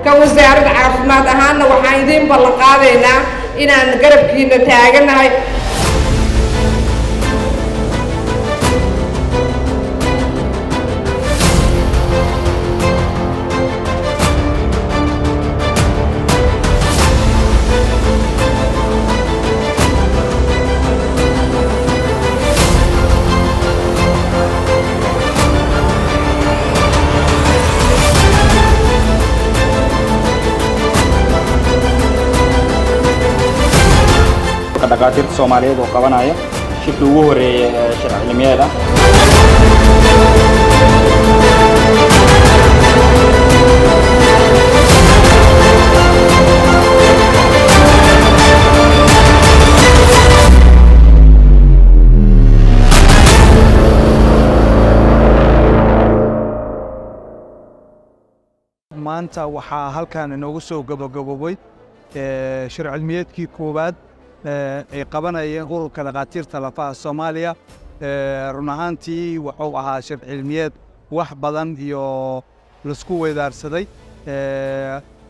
Ka wasaaradda caafimaad ahaanna waxaan idiin ballan qaadaynaa inaan garabkiina taaganahay. Dhakhaatiirta Soomaaliyeed oo qabanaya shirkii ugu horreeyay ee shir cilmiyeed ah. Maanta waxaa halkan inoogu soo gabagaboobay shir cilmiyeedkii koowaad ay qabanayeen Ururka Dhakhaatiirta Lafaha Soomaaliya. Run ahaantii wuxuu ahaa shir cilmiyeed wax badan iyo laisku weydaarsaday,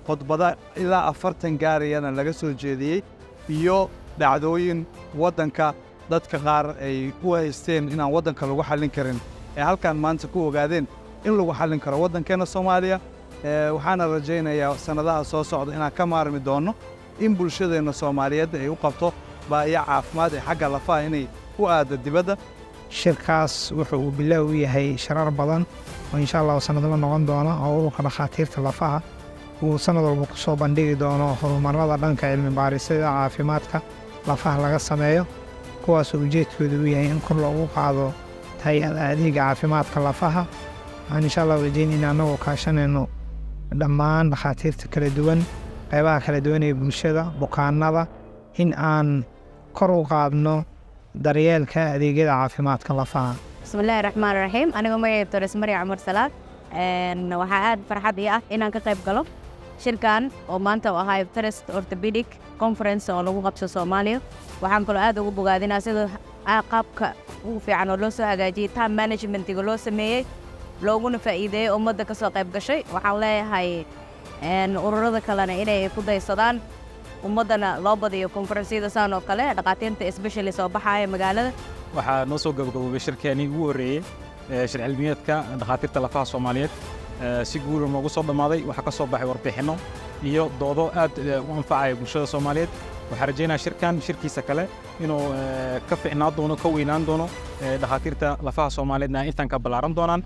khudbada ilaa 40 gaarayana laga soo jeediyey, iyo dhacdooyin waddanka dadka qaar ay u haysteen inaan waddanka lagu xallin karin ee halkan maanta ku ogaadeen in lagu xallin karo waddankeenna Soomaaliya. Waxaana rajaynayaa sannadaha soo socda inaan ka maarmi doonno in bulshadeenna Soomaaliyeed ay u qabto baahiyo caafimaad ee xagga lafaha inay u aaddo dibadda. Shirkaas wuxuu uu bilow u yahay shirar badan oo insha Allahu sanadla noqon doona, oo Ururka Dhakhaatiirta Lafaha uu sanad walba ku soo bandhigi doono horumarada dhanka cilmi baarisyada caafimaadka lafaha laga sameeyo, kuwaasoo ujeedkoodu uu yahay in kor loogu qaado tayada adeega caafimaadka lafaha. Waxaan insha Allah rajeynayna, annagoo kaashanayno dhammaan dhakhaatiirta kala duwan, qaybaha kala duwan ee bulshada, bukaanada, in aan kor u qaadno daryeelka adeegyada caafimaadka lafaha. Bismillahi raxmaan raxiim. Aniga magacay Doctor Marya Cumar Salaad. Waxaa aad farxad ii ah inaan ka qayb galo shirkan oo maanta u ahaa First Orthopedic Conference oo lagu qabso Soomaaliya. Waxaan kaloo aad ugu bogaadinaa sida qaabka ugu fiican oo loo soo hagaajiyey, time managementiga loo sameeyey, looguna faa'iideeyey ummadda ka soo qayb gashay. Waxaan leeyahay ururada kalena inay ku daysadaan, ummaddana loo badiyo konferensiyada saan oo kale, dhakhaatiirta especially soo baxaaya magaalada. Waxaa noo soo gabagaboobay shirkeenii ugu horreeyey ee shir cilmiyeedka dhakhaatiirta lafaha Soomaaliyeed. Si guula noogu soo dhammaaday. Waxaa ka soo baxay warbixinno iyo doodo aad u anfacaya bulshada Soomaaliyeed. Waxaan rajaynayaa shirkan shirkiisa kale inuu ka ficnaan doono, ka weynaan doono, dhakhaatiirta lafaha Soomaaliyeedna intaan ka ballaaran doonaan.